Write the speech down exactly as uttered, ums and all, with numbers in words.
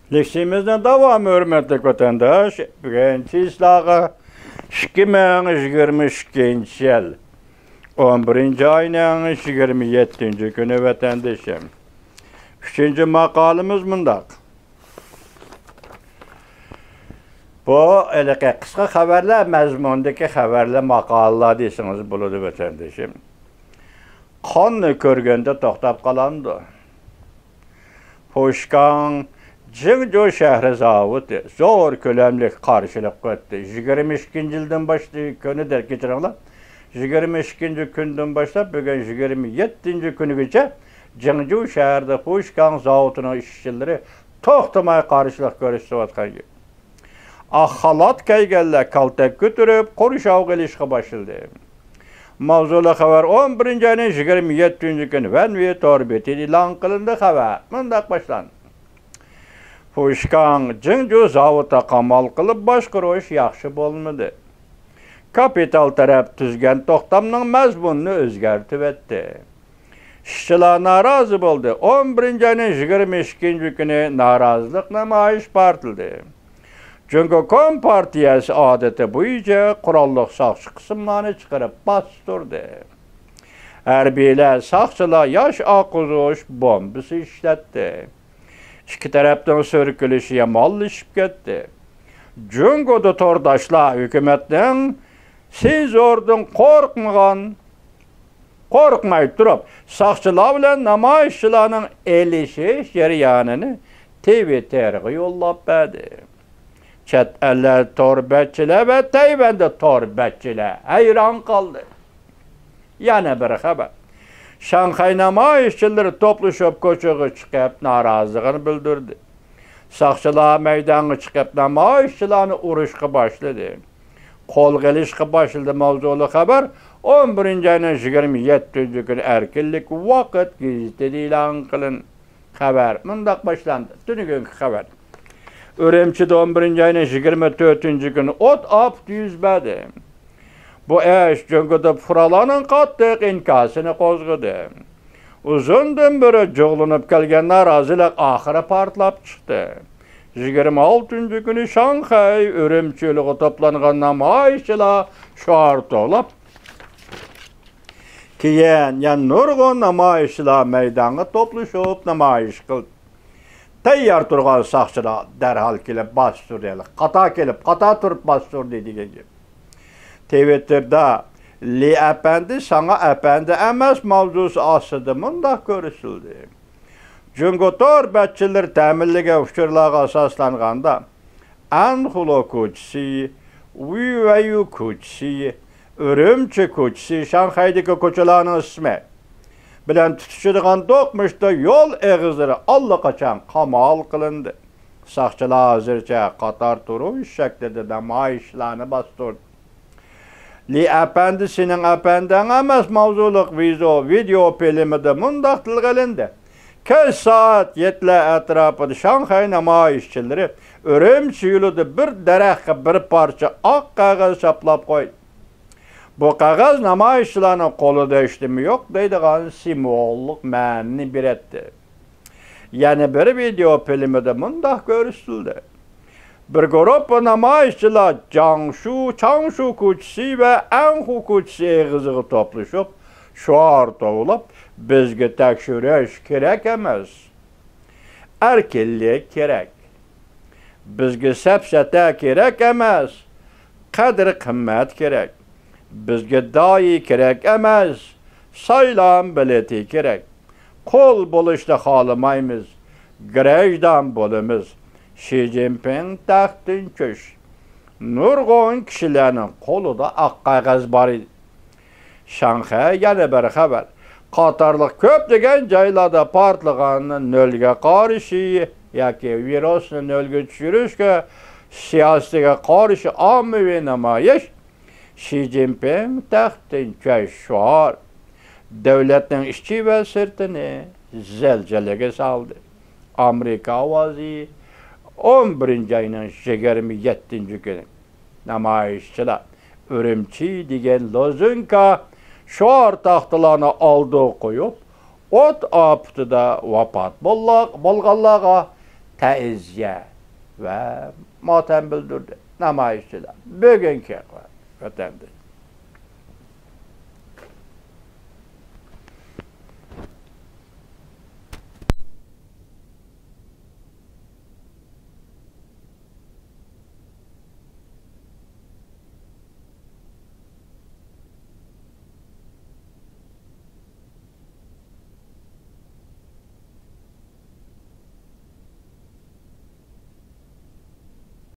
لېكسىيىمىزنىڭ داۋامى، ھۆرمەتلىك ۋەتەنداش. بۈگۈن چىسلاغا ئىككى مىڭ يىگىرمە ئىككىنچى يىل، ئون بىرىنچى ئاينىڭ يىگىرمە يەتتىنچى كۈنى، ۋەتەندىشىم. ئۈچىنچى ماقالىمىز مۇنداق. بۇ ھېلىقى قىسقا خەۋەرلەر مەزمۇنىدىكى خەۋەرلەر، ماقالىلەر دېسىڭىز بولىدۇ، ۋەتەندىشىم. قاننى كۆرگەندە توختاپ قالامدۇ؟ پۇشكاڭ جىڭجۇ شەھىرى زاۋۇتى زور كۆلەملىك قارشىلىق ئۆتتى. يىگىرمە ئىككىنچى يىلدىن باشلاپ، كۈنى دەپ كەچۈرۈڭلار. يىگىرمە ئىككىنچى كۈندىن باشلاپ بۈگۈن يىگىرمە يەتتىنچى كۈنىگىچە جىڭجۇ شەھىرىدە پۇشكاڭ زاۋۇتىنىڭ ئىشچىلىرى توختىماي قارشىلىق كۆرسىتىۋاتقان گەپ. ئاق خالات كىيگەنلەر كالتەك كۆتۈرۈپ، قورشاۋغا ئېلىشقا باشلىدى. ماۋزۇلۇق خەۋەر ئون بىرىنچى ئاينىڭ يىگىرمە يەتتىنچى كۈنى ۋەنۋى تور بېتىدە ئېلان قىلىندى. خەۋەر مۇنداق باشلاندى. پۇشكاڭ جىڭجۇ زاۋۇتىدا قامال قىلىپ باشقۇرۇش ياخشى بولمىدى. كاپىتال تەرەپ تۈزگەن توختامنىڭ مەزمۇنىنى ئۆزگەرتىۋەتتى. ئىشچىلار نارازى بولدى. ئون بىرىنچى ئاينىڭ يىگىرمە ئىككىنچى كۈنى نارازىلىق نامايىشى پارتلىدى. جۇڭگو كومپارتىيەسى ئادىتى بويىچە قوراللىق ساقچى قىسىملارنى چىقىرىپ باستۇردى. ھەربىيلەر، ساقچىلار ياش ئاققۇزغۇچ بومبىسى ئىشلەتتى. ئىككى تەرەپنىڭ سۈركىلىشى يامانلىشىپ كەتتى. جۇڭگودا تورداشلار ھۆكۈمەتنىڭ سېنزوردىن قورقمىغان، قورقماي تۇرۇپ، ساقچىلار بىلەن نامايىشچىلارنىڭ ئېلىشىش جەريانىنى تىۋىتتېرغا يوللاپ بەردى. چەت ئەللەر تور بەتچىلەر ۋە تەيۋەندە تور بەتچىلەر ھەيران قالدى. يەنە بىر خەۋەر. شاڭخەي نامايىشچىلىرى توپلىشىپ كوچىغا چىقىپ نارازىلىقىنى بىلدۈردى. ساقچىلار مەيدانغا چىقىپ نامايىشچىلارنى ئۇرۇشقا باشلىدى. قولغا ئېلىشقا باشلىدى. ماۋزۇلۇق خەۋەر ئون بىرىنچى ئاينىڭ يىگىرمە يەتتىنچى كۈنى ئەركىنلىك ۋاقىت گېزىتىدە ئېلان قىلىندى. خەۋەر مۇنداق باشلاندى. تۈنۈگۈنكى خەۋەر. ئۈرۈمچىدە ئون بىرىنچى ئاينىڭ يىگىرمە تۆتىنچى كۈنى ئوت ئاپىتى يۈز بەردى. بۇ ئىش جۇڭگودا پۇقرالارنىڭ قاتتىق ئىنكاسىنى قوزغىدى. ئۇزۇندىن بېرى جۇغلىنىپ كەلگەن نارازىلىق ئاخىرى پارتلاپ چىقتى. يىگىرمە ئالتىنچى كۈنى شاڭخەي ئۈرۈمچى يولىغا توپلانغان نامايىشچىلار شوئار توۋلاپ، كېيىن يەنە نۇرغۇن نامايىشچىلار مەيدانغا توپلىشىپ نامايىش قىلدى. تەييار تۇرغان ساقچىلار دەرھال كېلىپ باستۇردى. قاتار كېلىپ، قاتار تۇرۇپ باستۇردى دېگەن گەپ. تىۋىتتېردا لى ئەپەندى ساڭا ئەپەندى ئەمەس ماۋزۇسى ئاستىدا مۇنداق كۆرسىتىلدى. جۇڭگو تور بەتچىلىرى تەمىنلىگەن ئۇچۇرلارغا ئاساسلانغاندا، ئەنخۇلو كوچىسى، ۋۈيۋەييۇ كوچىسى، ئۈرۈمچى كوچىسى، شاڭخەيدىكى كوچىلارنىڭ ئىسمى بىلەن تۇتىشىدىغان دوقمۇشتا يول ئېغىزلىرى ئاللىقاچان قامال قىلىندى. ساقچىلار ھازىرچە قاتار تۇرۇش شەكلىدە نامايىشلارنى باستۇردى. لى ئەپەندى سېنىڭ ئەپەندىڭ ئەمەس ماۋزۇلۇق ۋىزو ۋىدېئو فىلىمىدا مۇنداق تىلغا ئېلىندى. كەچ سائەت يەتتىلەر ئەتراپىدا شاڭخەي نامايىشچىلىرى ئۈرۈمچى يولىدا بىر دەرەخكە بىر پارچە ئاق قەغەز چاپلاپ قويدى. بۇ قەغەز نامايىشچىلارنىڭ قولىدا ھېچنېمە يوق دەيدىغان سىمۋوللۇق مەنىنى بېرەتتى. يەنە بىر ۋىدېئو فىلىمىدا مۇنداق كۆرسىتىلدى. بىر گۇرۇپپا نامايىشچىلار جاڭشۇ، چاڭشۇ كوچىسى ۋە ئەنخۇ كوچىسى ئېغىزىغا توپلىشىپ، شوئار توۋلاپ، بىزگە تەكشۈرۈش كېرەك ئەمەس. ئەركىنلىك كېرەك. بىزگە سەپسەتە كېرەك ئەمەس. قەدىر-قىممەت كېرەك. بىزگە داھىي كېرەك ئەمەس. سايلام بېلىتى كېرەك. قۇل بولۇشنى خالىمايمىز. گىرەجدان بولىمىز. شى جىنپىڭ تەختتىن چۈش. نۇرغۇن كىشىلەرنىڭ قولىدا ئاق قەغەز بار ئىدى. شاڭخەي يەنە بىر خەۋەر. قاتارلىق كۆپلىگەن جايلاردا پارتلىغان نۆلگە قارشى ياكى ۋىرۇسنى نۆلگە چۈشۈرۈشكە سىياسىتىگە قارشى ئاممىۋى نامايىش، شى جىنپىڭ تەختتىن چۈش شوئار، دۆلەتنىڭ ئىچى ۋە سىرتىنى زەلزەلىگە سالدى. ئامېرىكا ئاۋازى، ئون بىرىنچى ئاينىڭ يىگىرمە يەتتىنچى كۈنى. نامايىشچىلار ئۈرۈمچى دېگەن لوزۇنكا، شوئار تاختىلارنى ئالدىغا قويۇپ، ئوت ئاپىتىدە ۋاپات بوللا-، بولغانلارغا تەزىيە ۋە ماتەم بىلدۈردى نامايىشچىلار. بۈگۈنكى ۋەتەندىن